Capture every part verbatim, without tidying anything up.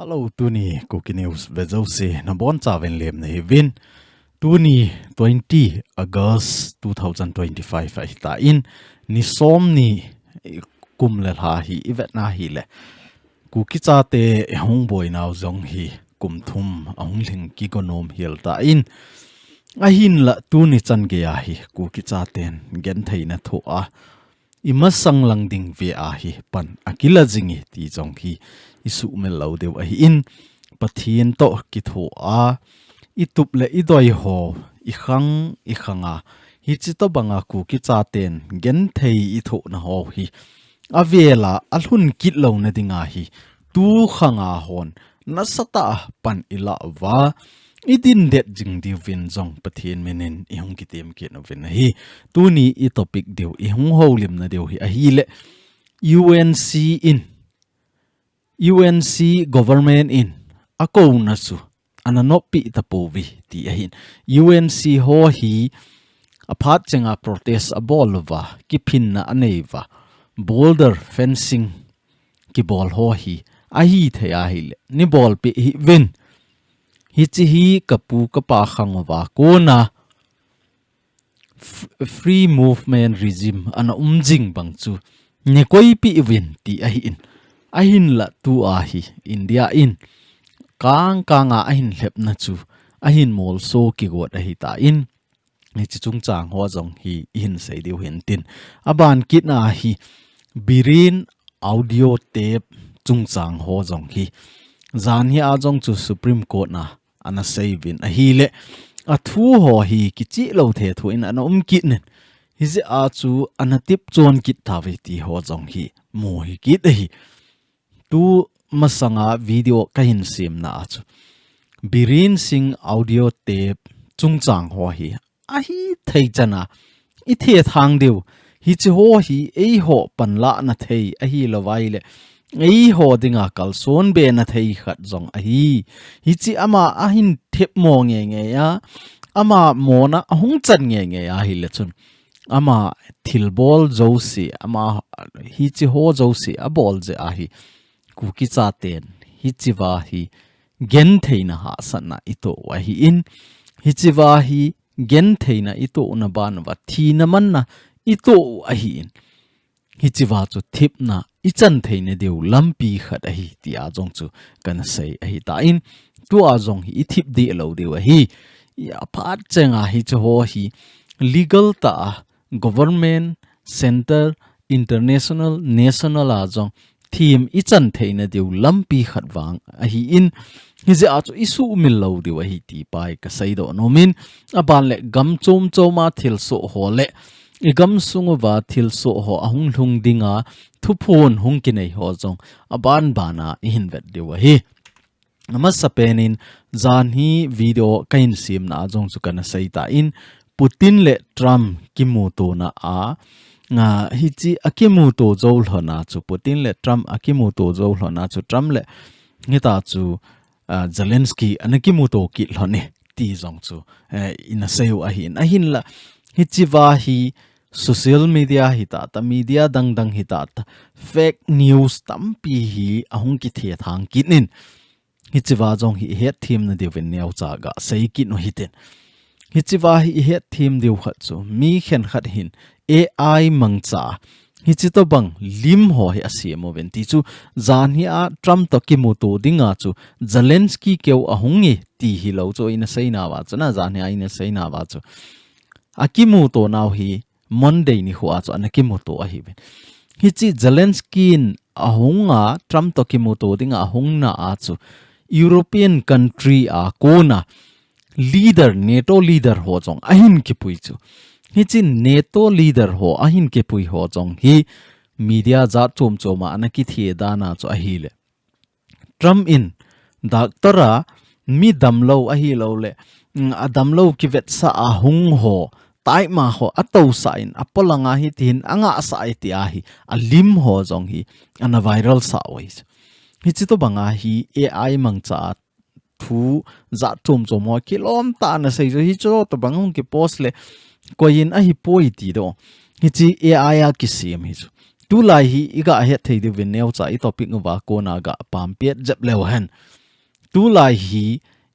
Hello, tuni Kuki News vejouse nabonchauvin lemna hiuvin. Tuni twenty August two thousand twenty-five ahitan, ni somni kum le lha hi ivetna hile, Kuki chate hung boinau jong hi kum thum ahung lhing kigonom hitan, ahinla tuni chan geiya hi Kuki chaten gentheina thoh a, imasang lang ding vea hi pan akila jinge ti jong hi isuhmil lou diu ahin, Pathen toh kithoa, itup le idoi ho, ikhang ikhanga, hiche tobanga Kuki chaten genthei ithohna ho hi avela alhun kit louna dinga hi tukhanga hon nasatah a pan ilah uva, idin det jing diuvin jong Pathen minin ihung kitem kit uvin ahi. Tuni itopic diu, ihung houlimna diu hi ahile, U N C in, U N C government in akouna chu ana noppi tapouve ti ahin. U N C ho hi aphat chenga protest abol uva, kiphinna anei uva, border fencing kibol ho hi ahithei ahile, neibolpeh hih uvin. Hiche hi kapu kapa khang uva kona f-, free movement regime ana um jing bang chu neikoipeh uvin ti ahin. Ahinla tua hi India in kang kanga ahin lhepna chu ahin molso kigot ahitan, hiche chungchang ho jong hi ihin sei diu hintin. Aban kitna hi Biren audio tape chungchang ho jong hi jan hia jong chu Supreme Court na ana seiuvin ahile, athu ho hi kicheh lou thethu in ana um kit in, hijeh a chu ana tep chon kit tauve ti ho jong hi mu hikit ahi. Tu masanga video kahin semna a chu Biren Singh audio tape chungchang ho hi ahithei chana ithethang diu, hiche ho hi eiho panlahna thei ahilou vaile, eiho dinga kalson bena thei khat jong ahi. Hiche ama ahin thepmo ngeingei a, ama mona ahung chan ngeingei ahile chun, ama thilbol jouse, ama hiche ho jouse abol jeh ahi, Kuki chaten hichea hi gentheina hahsatna itoh u ahin, hichea hi gentheina itohna ban uva thina manna itoh u ahin, hichea chu thepna ichan theina diu lampi khat ahi tia jong chu kana sei ahitan, tua jong hi ithep deh lou diu ahi. Aphat chenga hiche ho hi legal tah a government, centre, international, national a jong them ichan theina diu lampi khat vang ahin, hijeh a chu isuhmil lou diu ahi ti pa hi kasei doh nomin, aban le gam chom choma thilsoh ho le igamsung uva thilsoh ho ahung lhung dinga thuphon hung kinei ho jong aban bana ihin vet diu ahi. Amasapen in, jan hi video kahin semna a jong chu kana seitan, Putin le Trump kimutona a, a, hiche akimuto jou lhona chu, Putin le Trump akimuto jou lhona chu, Trump le hita chu, a, Zelensky ana kimuto kit lhon e ti jong chu, eh, ina sei u ahin, ahinla hichea hi social media hitah tah, media dang dang hitah tah, fake news tampi hi ahung kithethang kit in, hichea jong hi ihetthem na diuvin neocha gasei kit u hitin. Hichea hi ihetthem diu khat chu, mi khenkhat hin A I mangcha hiche tobang lim ho hi asem uvin ti chu, jan hia Trump toh kimuto dinga chu Zelensky keu ahung e ti hilou chu ina seinauva chu, na jan hia ina seinauva chu, akimuto nau hi Monday nikhoa chu ana kimuto ahiuvin. Hiche Zelensky in ahunga, Trump toh kimuto dinga ahungna a chu European country a kona leader, NATO leader ho jong ahin kipui chu. Hiche NATO leader ho ahin kipui ho jong hi media jat chom choma ana kithe dana chu ahile, Trump in doctor a mi damlou ahilou le, mm, adamlou kivetsah a hung ho, taima ho atousah in, apolanga hitihin angahsah e tia hi alim ho jong hi ana viral sah u ahi. Hiche tobanga hi A I mangcha a thu jat chom chom ho kilom tah ana sei chu, hiche tobang hung kipost le koiyin ahipoi ti doh. Hiche A I a kisem hi chu. Tulai hi i ga het thei diu vin neocha i topic uva kona ga pam pet jep leu hen. Tulai hi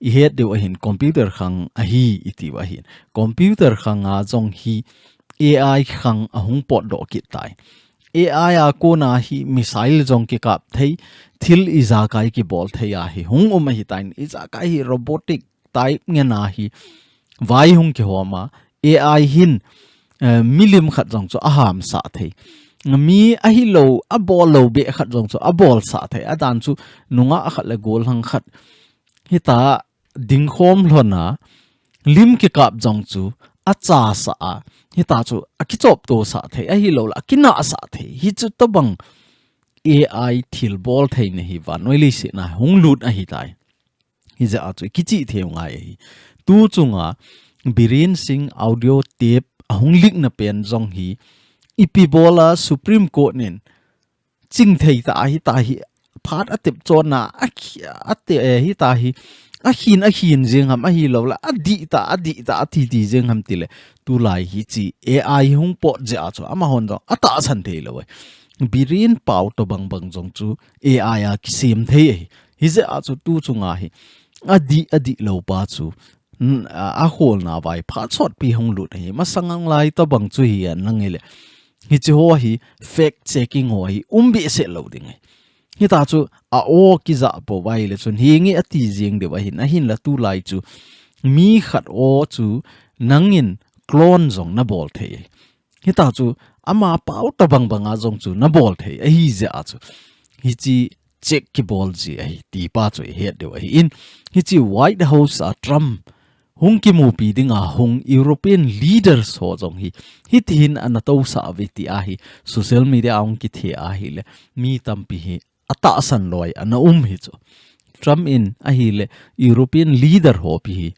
i het diu ahin computer khang ahi i tiu ahin. Computer khang a jong hi A I khang ahung potdoh kit tai. A I a kona hi missile jong kikap thei, thil ijakai kibol thei a hi hung um ahi tai. Ijakai hi robotic type ngen a hi vai hung kihom a, A I hin, eh, milim khat jong chu a hamsah thei. Mi ahi lo, a bol lo beh khat jong chu a bolsah thei. A dan chu nungah khat le gollhang khat hita dingkhom lhon a, lim kikap jong chu a chasah a, hita chu a kichoptosah thei, ahi lo la a kinahsah thei. Hi chu tobang A I thil bol theina hi vannoi leiset na hung lut ahi tai. Hi jeh a chu kichih thei u ngai ahi. Tu chunga Biren Singh audio tape ahung leak na pen jong hi ipi bol a Supreme Court nin ching thei ta ahi ta hi, phat a tep chon na a khi-, a te, eh, hi ta hi, a khin, a khin jeng ham ahi lo la, a dih ta, a dih ta, a ti ti jeng ham ti le, tulai hi chi A I hung pot jeh a chu, amahon jong a tahsan thei lo e. Biren pau tobang bang jong chu A I a kisem thei e. Hi jeh a chu tu chunga hi, a dih, a dih lo pa chu, n-, a, a kholna vai phat sotpi hung lut ahi. Masang ang lai tobang chu hi a nang ile. Hi chi ho hi fact checking ho hi um behseh lo ding e. Hita chu a o kija po vai le chun hi nge a ti jeng diu ahin, ahin la tulai chu mi khat o chu nangin clone jong na bol thei. Hita chu ama pau tobang bang a jong chu na bol thei. Ahi jeh a chu hi chi check kibol ji ahi ti pa chu i het diu ahi in. Hi chi White House a Trump hung kimupi ding a hung European leaders ho jong hi, hiti hin ana tousah uve ti a hi social media a hung kithe ahi le mi tampi hi a tahsan loi ana um hi chu. Trump in ahi le European leader ho pi hi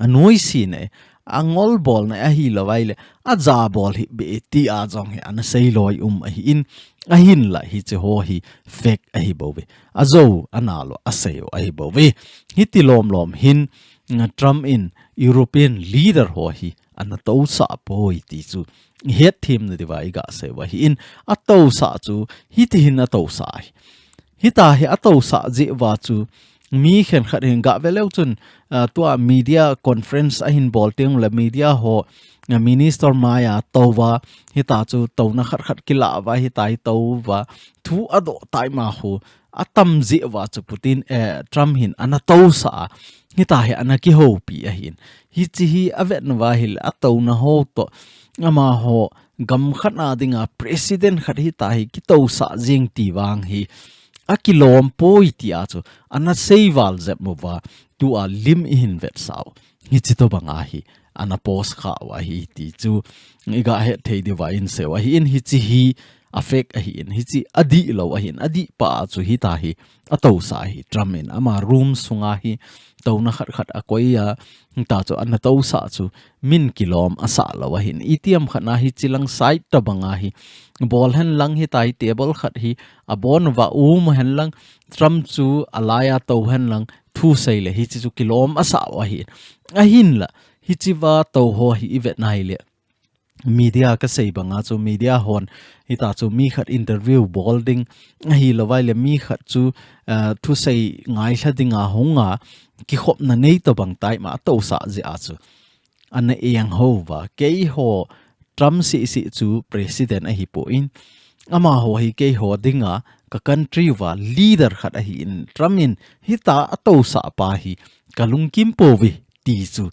a nuisat e, a ngol bol na ahi lo vai le, a ja bol hi be ti a jong hi ana sei loi um ahi in, ahin la hi chi ho hi fact ahi bou ve. A jo ana lo a sei u ahi bou ve. Hiti lom lom hin, nga Trump in European leader ho hi ana tousah poi ti chu i het thim na diva i ga sei u ahi in, a tousah chu hiti hin a tousah ahi. Hita hi a tousah jeh uva chu mi khenkhat hin ga ve leu chun, ah, tua media conference ahin bol teng le media ho, ah, minister mai a tou va, hita chu touna khat khat kila va, hita hi tou va, thu a doh tai ma hu, a tam jeh uva chu Putin, eh, Trump hin ana tousah a, hita hi ana kihoupi ahin. Hi chi hi a vet na va hi le a touna ho to, ama ho gam khat na dinga president khat hita hi kitousah jing ti vang hi a kilom poi ti a chu ana sei val jep mo va, tua lim i hin vetsau. Hi chi tobang a hi ana post kha u ahi ti chu i ga het thei diu va in sei u ahi in, hi chi hi a fact ahi in, hi chi a dih lo ahi in, a dih pa chu hita hi a tousah ahi. Trump in ama room sunga hi touna khat khat a koi a, hita chu ana tousah chu min kilom a sah lo ahin. Itiam khat na hi chi lang side tobang a hi bol hen lang, hita hi table khat hi a bon va um hen lang, Trump chu a lai a tou hen lang thu sei le hi chi chu kilom a sah u ahi. Ahin la hi chi va tou ho hi i vet nai le media ka sei banga chu media hon hita chu mi khat interview bol ding ahi lo vai le mi khat chu, ah, thu sei ngai hla dinga hung a kikhopna nei tobang tai ma a tousah jeh a chu ana eng ho va. Keiho Trump sisi chu president ahi poi in, amaho hi keiho dinga ka country va leader khat ahi in, Trump in hita a tousah pa hi ka lungkim poi ti chu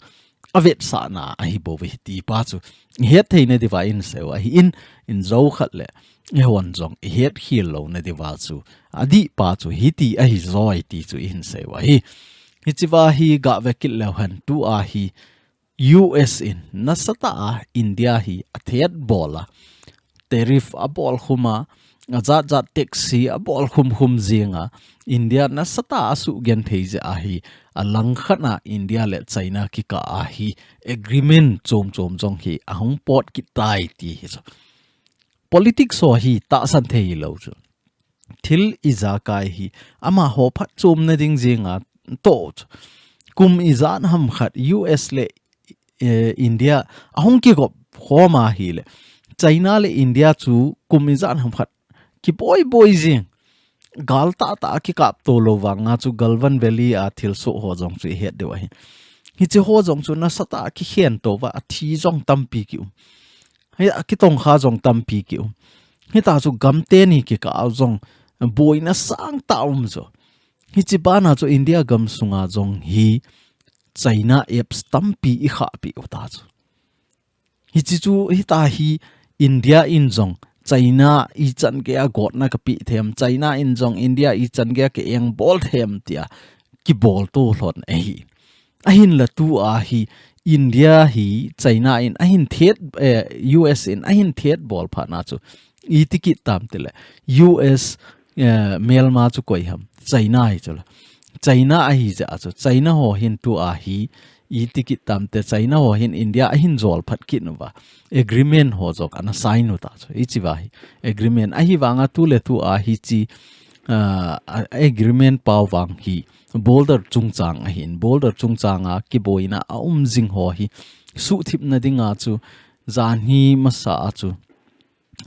a vetsahna ahi bou ve ti pa chu i het theina diuva i hin sei u ahi in, in jo khat le i hon jong i het khel louna diuva chu a dih pa chu hiti ahi joi ti chu i hin sei u ahi. Hichea hi gah ve kit leu hen, tua hi U S in nasatah a India hi a thet bol a, tariff a bol khum a, a jat jat tax hi a bol khum khum jing a, India nasatah a suhgenthei jeh a hi a langkhat a India le China kikah a hi agreement chom chom jong hi a hung pot kit tai ti hi chu. Politics ho hi tahsan thei lou chu. Thil ijakai hi amaho phatchomna ding jing a toh chu. Kum ijat ham khat U S le eh, India a hung kigop khom a hile, China le India chu kum ijat ham khat kiboi boi jing. Gal tah tah a kikap to lou vanga chu Galwan Valley a thilsoh ho jong chu ihet diu ahi. Hiche ho jong chu nasatah a kikhen to uva, athi jong tampi kium. Hia kitongkha jong tampi kium. Hita chu gam teni kikah a jong boina sangtah um chu. Hiche bana chu India gam sunga jong hi China apps tampi ikhahpi u ta chu. Hiche chu hita hi India in jong China ichan geiya gotna kapeh them, China in jong India ichan geiya ka engbol them tia kibol to lhon ahi. Ahinla tua hi India hi China in ahin thet, eh, U S in ahin thet bol phat na chu iti kit tam tile U S, eh, melma chu koi ham, China hi chu la. China ahi jeh a chu China ho hin tua hi iti kit tam te, China ho hin India ahin jol phat kit uva. Agreement ho jong ana sign u ta chu. Hiche va hi agreement ahi vanga tu le tua hiche, ah, a-, agreement pau vang hi border chungchang ahin, border chungchang a kiboina aum jing ho hi suhthip na dinga chu jan hi masa a chu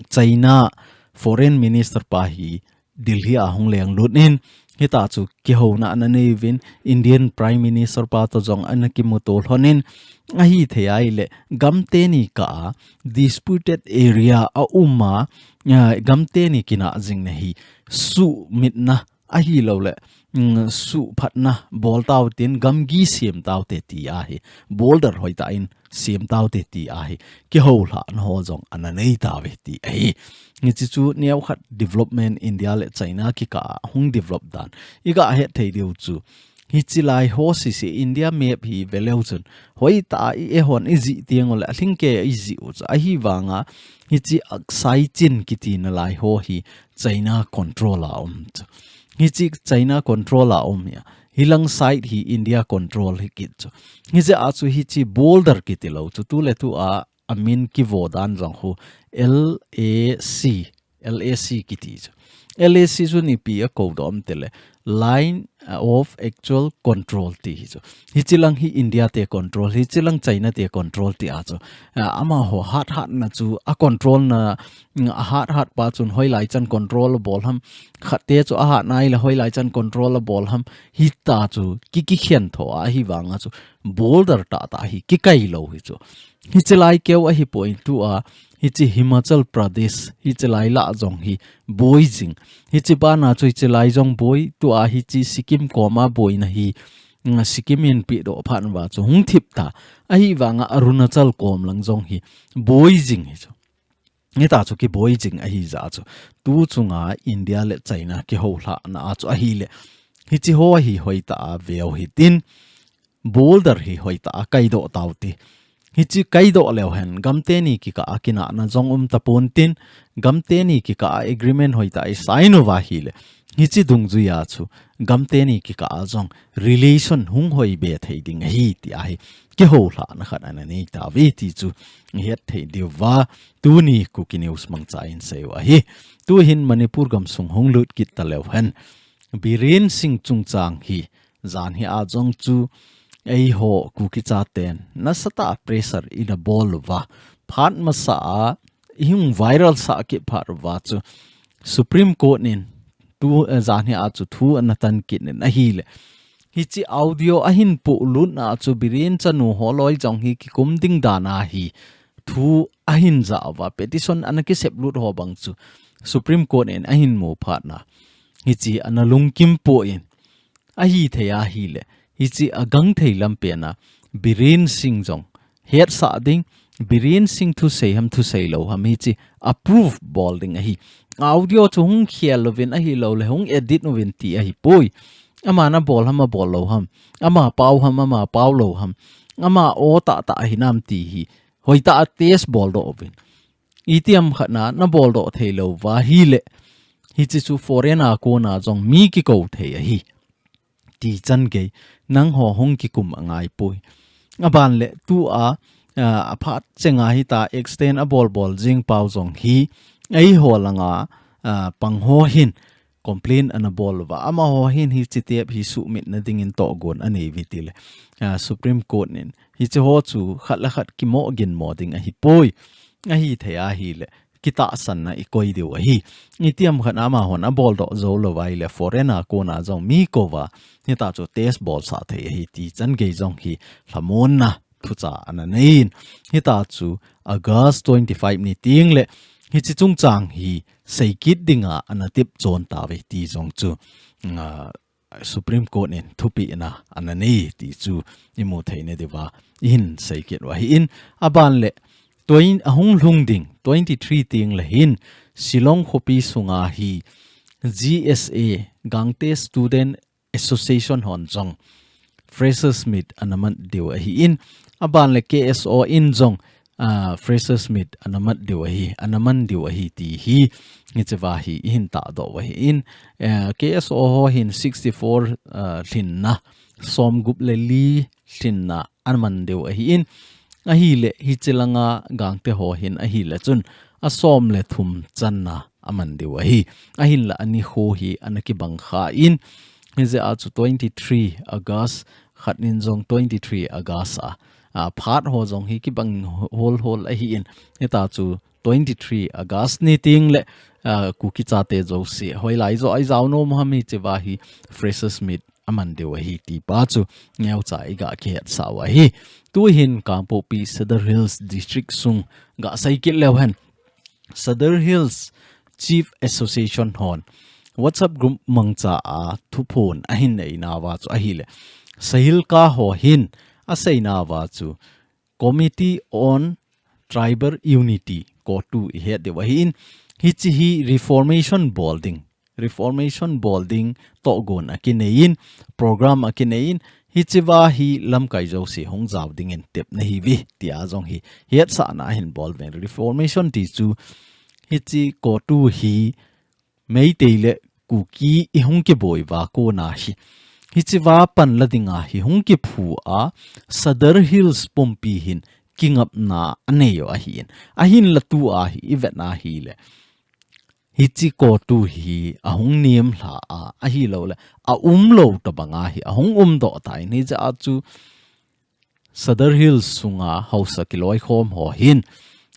China Foreign Minister pa hi Delhi a hung leng lut in, hita chu kihouna ana nei uvin, Indian Prime Minister pa to jong ana kimuto lhon in, ahi thei ahile gam teni kah a disputed area a um a, ah, gam teni kinah jing na hi suhmitna ahilou le, mm, suhphatna bol tau tin, gamgi sem tau te ti ahi, border hoitah in sem tau te ti ahi, kihoulhahna ho jong ana nei tauve ti ahi. Hiche chu neokhat development India le China kikah a hung develop dan iga het thei diu chu. Hiche lai ho sese India map hi ve leu chun, hoitah a i, eihon ijih teng u le, alhingkei a ijih u chu. Ahi vanga, hiche Aksai Chin kiti na lai ho hi China control a um chu. Hiche China control a um hi a. Hilang side hi India control hi kit chu. Hijeh a chu hiche border kiti lou chu. Tu le tua amin kivo dan jong khu L A C, L A C kiti chu. L A C chu ipi a kodoh um tile Line of Actual Control ti hi chu. Hiche lang hi India te control, hiche lang China te control ti a chu. Ah, amaho hathatna chu a control na, mm, a hathat pa chun hoilai chan control abol ham. Khat te chu ahat nai le hoilai chan control abol ham. Hita chu ki, kikhen tho ahi vanga chu border tahtah hi kikai lou hi chu. Hiche lai keu ahipoi tua, hiche Himachal Pradesh, hiche lai lah jong hi boi jing. Hiche bana chu hiche lai jong boi, tua hiche Sikkim koma boina hi, mm, Sikkim in pedoh phat uva chu hung thip ta. Ahi vanga Arunachal kom lang jong hi boi jing hi chu. Hita chu kiboi jing ahi jeh a chu. Tu chunga India le China kihoulhahna a chu ahile. Hiche ho hi hoitah a veu hitin. Border hi hoitah a kaidoh tau ti. Hiche kaidoh leu hen, gam teni kikah a kinahna jong um tapon tin, gam teni kikah a agreement hoitah a i sign uva ahile. Hiche dungjui a chu, gam teni kikah a jong relation hung hoi be thei ding ahi ti ahi. Kihoulhahna khat ana nei tauve ti chu, i het thei diu va, tuni Kuki News mangcha in sei u ahi. Tu hin Manipur gam sung hung lut kit ta leu hen. Biren Singh chungchang hi, jan hi a jong chu, eiho Kuki chaten, nasatah a pressure ina bol uva. Phat masa a, i hung viral sah kit phat uva chu, Supreme Court in, tu, eh, jan hi a chu thu ana tan kit in ahile. Hiche audio ahin polut na chu Biren chanu holoi jong hi kikum ding dan ahi. Thu ahin ja uva, petition ana kisep lut ho bang chu Supreme Court in ahin mu phat na. Hiche ana lungkim poi. Ahi thei ahile, hiche a gangthei lampen a, Biren Singh jong hetsah ding, Biren Singh thusei ham thusei lou ham hiche approve bol ding ahi. Audio chu hung khel louvin ahilou le, hung edit uvin ti ahipoi. Ama na bol ham, abol lou ham. Ama pau ham, ama pau lou ham. Ama o tahtah ahi nam ti hi. Hoitah a test bol doh uvin. Itiham khat na, na bol doh thei lou uva ahile. Hiche chu foreign a kona jong mi kikou thei ahi. Ti chan gei, nangho hung kikum angai poi. Aban le tua, a, aphat chenga hita extend abol bol jing pau jong hi, eiho langa, a, pang ho hin complain ana bol uva. Amaho hin hiche tape hi suhmit na dingin tohgon anei uve tile. A, Supreme Court in hiche ho chu khat le khat kimo ginmo ding ahipoi. Ahithei ahile, kitahsanna i koi diu ahi. Itiham khat amahon abol doh jou lou ahile, foreign a kona jong mi kouva, hitachu test bolsah thei ahi ti chan gei jong hi lhamonna thucha ana neiyin. Hitachu August twenty-five ni tengle, hiche chungchang hi seikit dinga ana tep chon tauve ti jong chu, ah, Supreme Court in thupehna ana nei ti chu imu theina diuva ihin seikit u ahin. Aban le, twen-, ahung lhung ding twenty-three tengle hin Shillong khopi sunga hi G S A, Gangte Student Association hon jong Freshers Meet ana man diu ahin. Aban le K S O in jong, ah, Freshers Meet ana man diu ahi, ana man diu ahi ti hi, hichea hi ihin tahdoh u ahin. Eh, K S O ho hin sixty-four, ah, lhinna, somgup le li lhinna ana man diu ahin. Ahile, hiche langa Gangte ho hin ahile chun, asom le thum channa aman diu ahi. Ahinla anikho hi ana kibang khan, hijeh a chu twenty-three August, khat nin jong twenty-three August a, a, phat ho jong hi kibang hol hol ahin, hitachu twenty-three August ni tengle, a, Kuki chate jouse, hoilai joh a ijao nom u ham hichea hi Freshers Meet aman diu ahi ti pa chu neocha iga kihetsah u ahi. Tuhin Kangpokpi Sadar Hills District sung gasei kit leu hen. Sadar Hills Chief Association hon WhatsApp group mangcha a thuphon ahin neinauva chu ahile, Sahilka ho hin aseinauva chu Committee on Tribal Unity, CoTU ihet diu ahin, hiche hi reformation bol ding, reformation bol ding tohgon akineiyin, program akineiyin, hichea hi lamkai jouse hung jao dingin tepna ahiuve tia jong hi hetsahna ahin bol uvin. Reformation ti chu hiche CoTU hi Meitei le Kuki ihung kiboi uva kona hi, hichea panla dinga hi hung kiphu a, Sadar Hills pumpi hin kingapna anei u ahin. Ahinla tua hi ivet na hile, hiche CoTU hi ahung nemlha a, ahilouleh aumlou tobanga hi ahung umdoh tan, hijeh a chu Sadar Hills sunga haosa kiloikhom ho hin,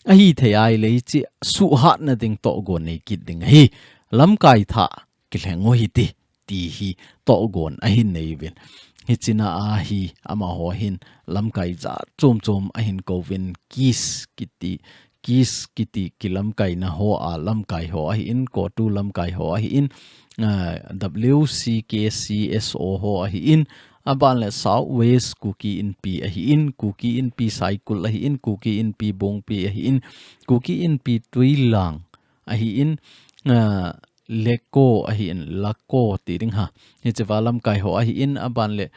ahithei ahile hiche suhhatna ding tohgon nei kit ding ahi. Lamkai thah kilheng u hite, ti hi tohgon ahin neiuvin. Hichea hi amaho hin lamkai jat chom chom ahin kouvin, KIS kiti, KIS kiti kilamkaina ho a lamkai ho ahin, CoTU lamkai ho ahin, ah, W C K C S O ho ahin, aban le South West Kuki Inpi ahin, Kuki Inpi Saikul ahin, Kuki Inpi Bungpi ahin, Kuki Inpi Tuilang ahin, ah, Leko ahin, Lako ti ding ham. Hichea lamkai ho ahin, aban le,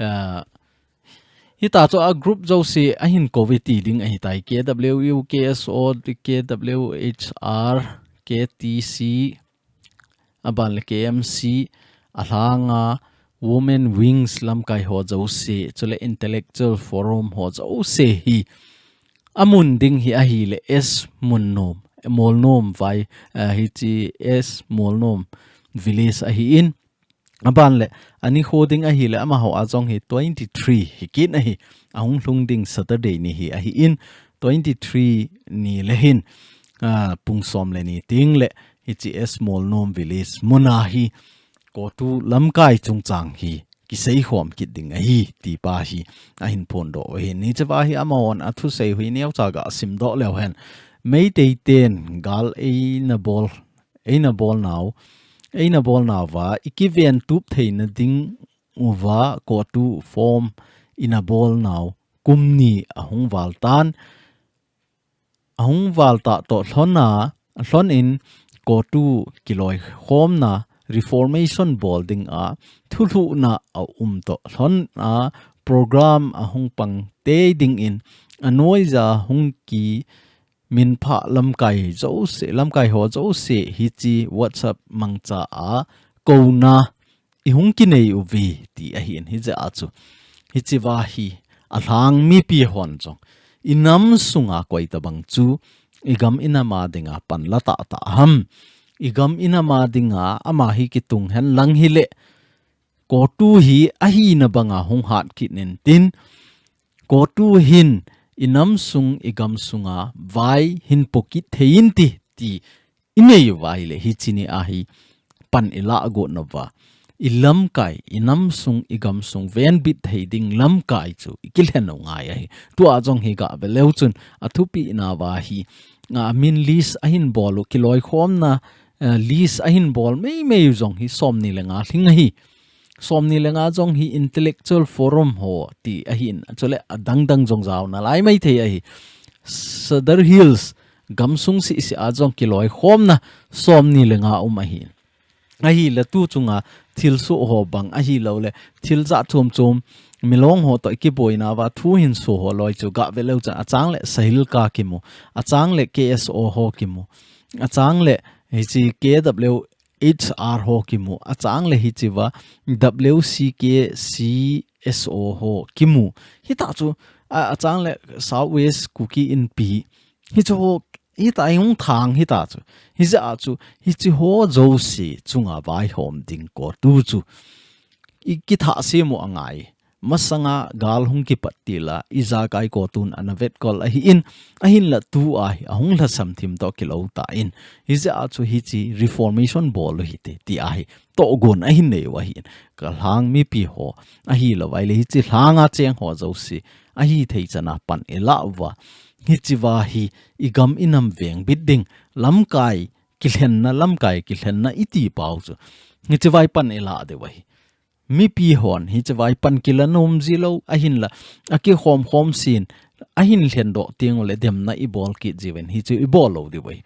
ah, hitachu a group jouse ahin kouve ti ding ahitai, K W U, K S O, K W H R, K T C, aban le K M C, alhanga Women Wings lamkai ho jouse, chule Intellectual Forum ho jouse hi amun ding hi ahile S Molnom, Molnom vai, ah, hiche S Molnom village ahin, aban le, anikho ding ahile amaho a jong hi twenty-three hi kit ahi, ahung lhung ding Saturday ni hi ahin, twenty-three ni le hin, ah, pung som le ni tengle, hiche S Molnom village muna hi, CoTU lamkai chungchang hi, kiseikhom kit ding ahi, ti pa hi, ahin phondoh u ahin. Hichea hi amahon athusei u hi neocha gasim doh leu hen. Meitei ten gal eina bol, eina bol nau, eina bol nauva, ikiven tup theina ding uva, CoTU form ina bol nau, kum ni ahung val tan, ahung val tah toh lhon a, lhon in CoTU kiloikhomna, reformation bol dinga thulhuhna aum toh lhon a, program ahung pang tei dingin anoija hung kiminphah lamkai jouse, lamkai ho jouse hiche WhatsApp mangcha a kouna ihung kinei uve ti ahin, hijeh a chu. Hichea hi alhang mipi hon jong, inam sunga koi tabang chu, igam inam a dinga panla tahtah ham, igam inam a dinga ama hi kitung henlang hile, CoTU hi ahina banga hung hat kit intin, CoTU hin inam sung, igam sunga vai hin pokit thei inte, ti inei uva ahile, hiche ni a hi pan ilah got nauva, ilamkai, inam sung, igam sung venbit thei ding lamkai chu ikilhen u ngai ahi. Tua jong hi gah ve leu chun, athupi nauva hi, a min list ahin bol u, kiloikhomna, eh, list ahin bol meimei u jong hi somni le nga lhing ahi. Somni le nga jong hi intellectual forum ho ti ahin, chule adang dang jong jaona lai maithei ahi. Sadar Hills gamsung seh seh a jong kiloikhomna somni le nga um ahi. Ahile tu chunga thilsoh ho bang ahilouleh thil jat chom chom, Milong ho toh ikiboina uva thu hin so ho loi chu gah ve leu chun, achang le SAHILCA kimu, achang le K S O ho kimu, achang le hiche K W H R ho kimu, achang le hiche va W C K C S O ho kimu. Hita chu, a, achang le South West Kuki Inpi. Hichu ho, hita ihung thang hita chu. Hijeh a chu, hiche ho jouse chunga vaihom ding kotu chu ikithah sem u angai. Masanga gal hung kipat til a, ijakai kotun ana vetkol ahin, ahinla tua hi ahung lhasam thim toh kilou tan. Hijeh a chu hiche reformation bol u hite, ti ahi. Tohgon ahin nei u ahin. Kalhang mipi ho, ahilouva ahile hiche lhanga cheng ho jouse, ahithei chana pan ilah uva, hiche va hi igam inam vengbit ding, lamkai kilhenna, lamkai kilhenna iti pau chu, hiche va hi pan ilah diu ahi. Mipi hon hiche va hi pan kila nom ji lou, ahinla akikhom khom sen, ahin lhendoh teng uleh demna ibol kit jiuvin, hichu ibol lou diu ahi.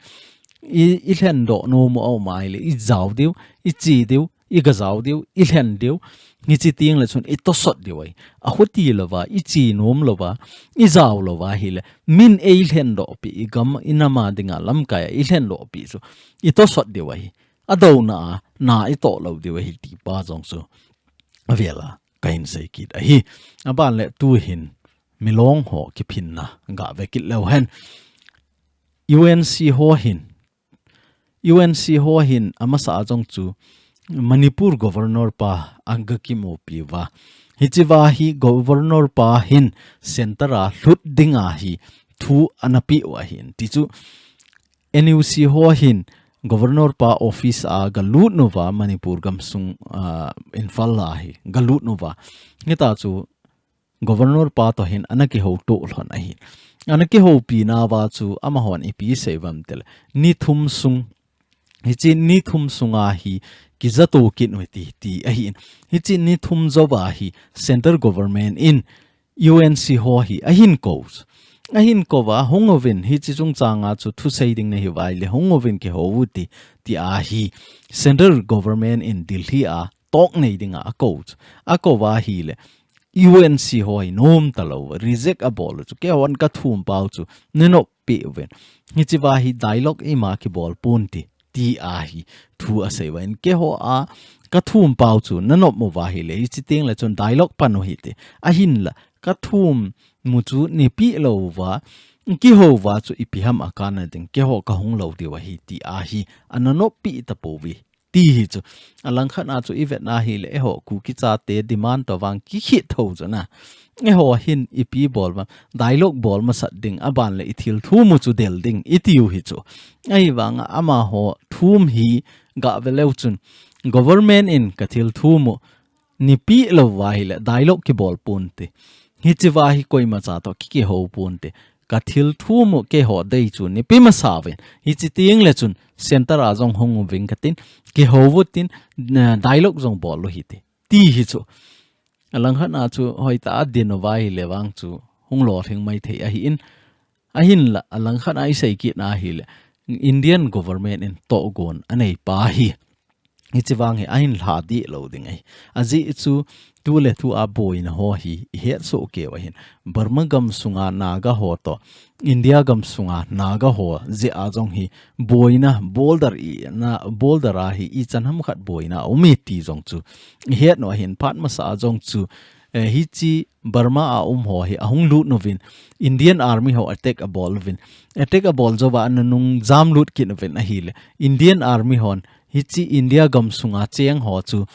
I, ilhendoh nom u aum ahile, ijao diu, iche diu, igajao diu, ilhen diu. Hiche teng le chun itosot diu ahi. Ahuti louva, iche nom louva, ijao louva ahile, min eilhendoh pi, igam inam a dinga lamkai a ilhendoh pi chu itosot diu ahi. Adouna a na itoh lou diu ahi ti pa jong chu avel a kahin sei kit ahi. Aban le tu hin Milong ho kiphinna gah ve kit leu hen. U N C ho hin, U N C ho hin amasa a jong chu Manipur Governor pa aga kimupi uva. Hiche va hi Governor pa hin center a lhut dinga hi thu ana pe u ahin. Ti chu N U C ho hin Governor pa office a galut uva Manipur gamsung, ah, Imphal a hi galut uva. Hita chu Governor pa toh hin ana kihouto lhon ahi. Ana kihoupi nauva chu amahon ipi asei uvem tile, ni thum sung, hiche ni thum sunga hi kijato kit u hite, ti ahin. Hiche ni thum jouva hi Central Government in U N C ho hi ahin kou. Ahin kouva, hung uvin, hiche chungchanga chu thusei ding nahiuva ahile, hung uvin kihou u hite, ti ahi. Central Government in Delhi a talk nei dinga akou chu. Akouva ahile, U N C ho hi nom talou, reject abol u chu. Keihon kathum pau chu, nanop peh uvin. Hiche va hi dialogue ima kibol ponte, ti ahi thu asei uvin. Keiho a kathum pau chu nanop uva ahile, hiche teng le chun dialogue pan u hite. Ahinla, kathum mu chu neipeh louva, kihouva chu ipi ham akanna ding, keiho kahung lou diu ahi, ti ahi, ana nop peh tapouve. Ti hi chu. Alangkhat a chu ivet na ahile, eiho Kuki chate demand toh vang kikhit thou chu na. Eiho hin ipi bol uvam, dialogue bol masat ding, aban le ithil thum u chu del ding, itiu hi chu. Ahivanga amaho thum hi gah ve leu chun, government in kathil thum u neipeh louva ahile, dialogue kibol ponte. Hiche va hi koimacha toh ki, kihou ponte. Kathil thum u keiho dei chu neipeh masa uvin. Hiche teng le chun center a jong hung uving katin, kihou utin, eh, dialogue jong bol u hite, ti hi chu. Alangkhat a chu hoitah a din uva ahile vang chu hung lolhing maithei ahin. Ahinla, alangkhat a isei kit na ahile, Indian government in tohgon anei pa hi, hiche vang hi ahin lha deh lou ding ahi. Ajeh chu, tu le tu a boina ho hi ihet soh keiyu ahin. Burma gamsunga Naga ho toh, India gamsunga Naga ho jeh a jong hi boina, border i, na, border a hi ichan ham khat boina um e ti jong chu ihet u ahin. Phat masa a jong chu, eh, hiche Burma a um ho hi ahung lut uvin, Indian Army ho attack abol uvin. Attack abol jouva ana nung jam lut kit uvin ahile, Indian Army hon hiche India gamsunga cheng ho chu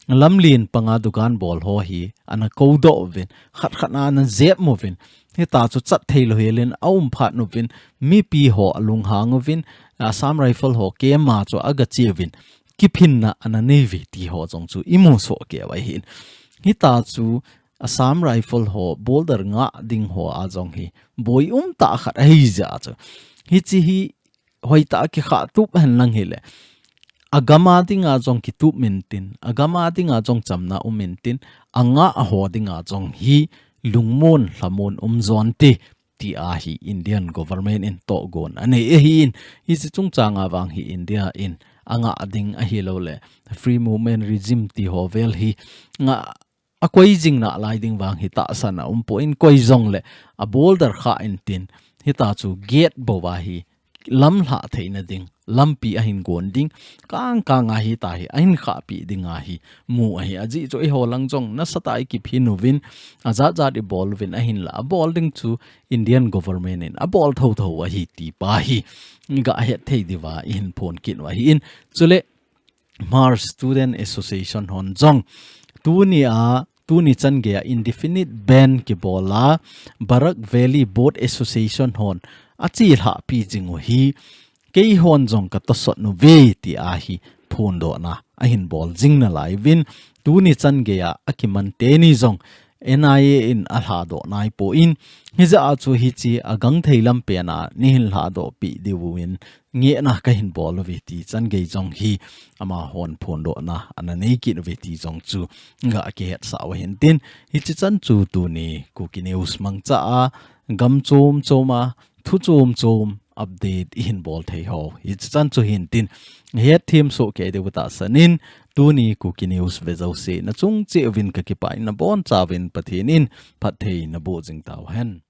lamlen panga dukan bol ho hi ana kodoh uvin, khat khat na ana jep uvin, hita chu chat thei lou helin a um phat uvin, mipi ho alunghang uvin, Assam Rifle ho keima chu aga che uvin, kiphinna ana nei uve ti ho jong chu imu soh kei uva ahin. Hita chu Assam Rifle ho border ngah ding ho a jong hi boi umtah khat ahi jeh chu, hiche hi hoitah a kikhah tup hen lang hile, agam a dinga jong kitup intin, agam a dinga jong chamna um intin, angah ho dinga jong hi lungmon lhamon um jonte, ti ahi Indian government in tohgon anei ahin. Hiche chungchang a vang hi India in angah ding ahilouleh free movement regime ti ho vel hi ngah a koi jing nalai ding vang hi tahsan a um poi, koi jongle a border khah intin, hita chu gate bou a hi lamlhah theina ding lampi ahin gon ding, kang kang a hita hi ahin khahpi ding ahi, mu ahi. Ajeh chu eiho lang jong nasatah a ikiphin uvin, ajat jat ibol uvin ahinla, abol ding chu Indian government in abol thotho ahi ti pa hi iga het thei diuva ihin phon kit u ahin. Chule Hmar Student Association hon jong tuni a, tuni chan gei a indefinite ban kibol a, Barak Valley Boat Association hon achelhahpi jing u hi keihon jong katosot uve ti ahi phondohna ahin bol jing nalai uvin, tuni chan gei a akiman teni jong N I A in alhadoh naipoi, hijeh a chu hiche agangthei lampen a neihin lhadoh peh diuvin ngehna kahin bol uve ti chan gei jong hi amahon phondohna ana nei kit uve ti jong chu ga kihetsah u ahin tin, hiche chan chu tuni Kuki News mangcha a gam chom chom a thu chom chom update ihin bol thei ho hiche chan chu hin tin, hetthem soh kei diu tahsan in, tuni Kuki News ve jouse nachung cheh uvin kakipah in, nabonchauvin Pathen in phatthei naboh jing tauhen.